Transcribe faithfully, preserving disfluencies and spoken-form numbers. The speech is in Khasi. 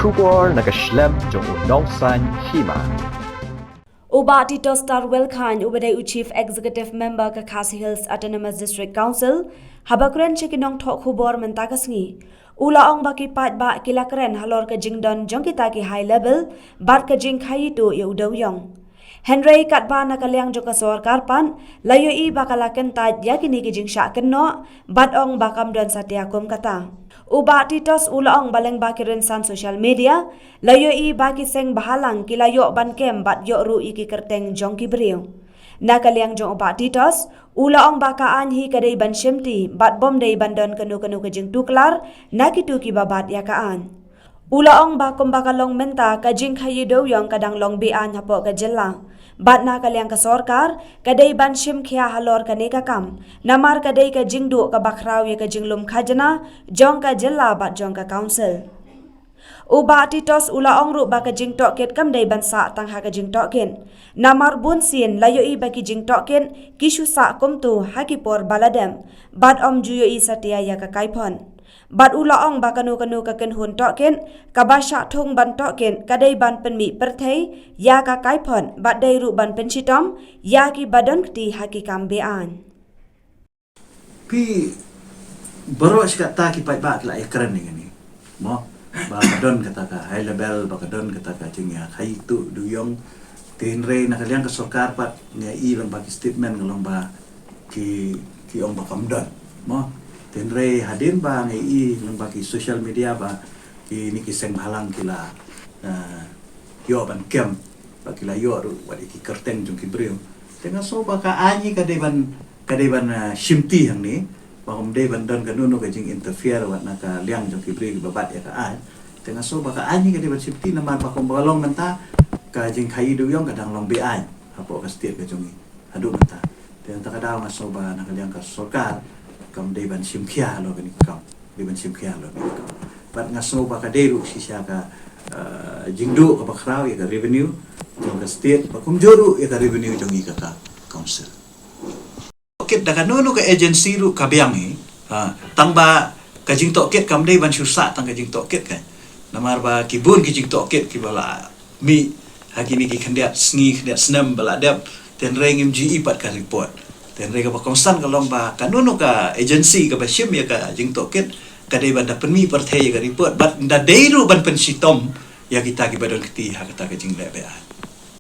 Khubor na ka shlem jong u nongsan hima. U Bah Titos Tarwel Chyne, uba dei u Chief Executive Member ka Khasi Hills Autonomous District Council, haba kren sha ki nongthoh khubor mynta ka sngi, u la ong ba ki paidbah ki la kren halor ka jingdon jong kita ki high level bad ka jingkhaii tuh ïa u dewiong. Hynrei katba na ka liang jong ka sorkar pat la ïohi ba ka la kyntait ïa kine ki jingshah kynnoh bad ong ba kam don satia kum kata. U Bah Titos u la ong ba lyngba ki rynsan social media la ïohi ba ki seng bhalang ki la ïoh ban kem bad ïoh ruh ïa ki kyrteng jong ki briew. Na ka liang jong u Bah Titos u la ong ba ka aiñ hi ka dei ban shimti bad bym dei ban don kano kano ka jingtuklar na kito kiba bat ïa ka aiñ. U la ong ba kumba ka long mynta, ka jingkhaii dewiong ka dang long be-aiñ hapoh ka jylla. Bad na ka liang ka sorkar ka dei ban shim khia halor kane ka kam, namar ka dei ka jingduh kaba khraw ïa ka jinglum khajna jong ka jylla bad jong ka council. U Bah Titos u la ong ruh ba ka jingtohkit kam dei ban sah tang ha ka jingtohkit, namar bunsien la ïohi ba ki jingtohkit ki shu sah kumta ha ki por ba la dep bad ym ju ïohi satia ïa ka kaiphod. Bad u la ong ba kano kano ka kynhun tohkit kaba shah thung ban tohkit ka dei ban pynmih pyrthei ïa ka kaiphod bad dei ruh ban pynshitom ïa kiba don kti ha ki kam be-aiñ. Phi baroh shi katta ki paidbah ki la ïakren ïa kane, mo, ba ka don kata ka high level, ba ka don kata ka jingïakhaii tuh dewiong. Te hynrei na ka liang ka sorkar pat nga i lyngba ki statement nga long ba ki, ki ong ba kam don, mo. Te hynrei hadien ba nga i lyngba ki social media ba kine ki seng bhalang ki la, eh, ïoh ban kem, ba ki la ïoh ruh wat ïa ki kyrteng jong ki briew. Te nga sngew ba ka aiñ hi ka dei ban, ka dei ban, eh, shimti hangne, ba kam dei ban don kano kano ka jinginterfere wat na ka liang jong ki briew kiba bat ïa ka aiñ. Te nga sngew ba ka aiñ hi ka dei ban shimti namar ba kumba long mynta ka jingkhaii dewiong ka dang long be-aiñ hapoh ka state ka jong ngi haduh mynta. Te na kata ka daw nga sngew ba na ka liang ka sorkar kam dei ban shim khia halor kane ka kam, dei ban shim khia halor kane ka kam. Bad nga sngew ba ka dei ruh shisha ka, eh, jingduh kaba khraw ïa ka revenue jong ka state, ba kumjuh ruh ïa ka revenue jong ngi ka, ka council. Tohkit da kano kano ka agency ruh ka biang hi, ha, tang ba ka jingtohkit kam dei ban shu sah tang ka jingtohkit ka. Namar ba ki bun ki jingtohkit kiba la mih ha kine ki khyndiat sngi khyndiat snem ba la dep, te hynrei ngim ju i pat ka report. Te hynrei kaba kongsan ka long ba kano kano ka agency kaba shim ïa ka jingtohkit ka dei ban da pynmih pyrthei ïa ka report bad da dei ruh ban pynshitom ïa kita kiba don kti ha kata ka jingleh be-aiñ.